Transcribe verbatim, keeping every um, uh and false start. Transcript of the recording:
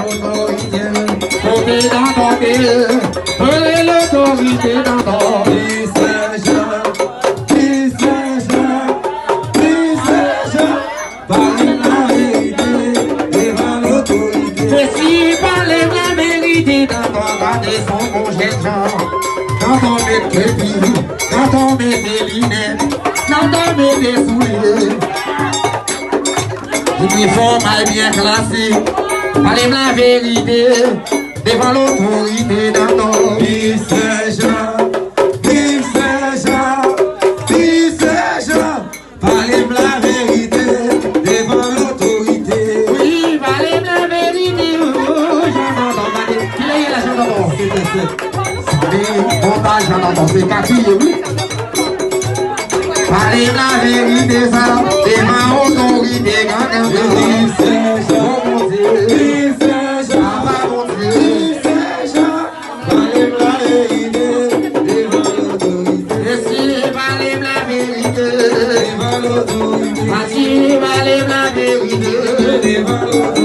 Otorite, kote Dantor te ye? Rele lotorite Dantor. Ki sèjan, ki sèjan, ki sèjan. Pale m laverite devan lotorite. Jesi, pale m laverite, Dantor gade son bon jènjan. Dantor met kepi, Dantor mete linèt, Dantor mete soulye. Inifòm al byen klase. Pale m laverite devan lotorite Dantor. Viv sèjan, viv sèjan, viv sèjan. Pale m laverite devan lotorite. Wi, pale m laverite. Oh, Jan Dantor, gade. Kilè ye la, Jan Dantor? Sete sèt. Sa vle montaj Jan Dantor, se katiye, wi. Pale m laverite sa, devan otorite, grandan. Viv sèjan, bon Bondye. Viv sèjan, papa Bondye. Viv sèjan, pale m laverite devan lotorite. Mesye, pale m laverite devan lotorite. Matye, pale m laverite devan lotorite.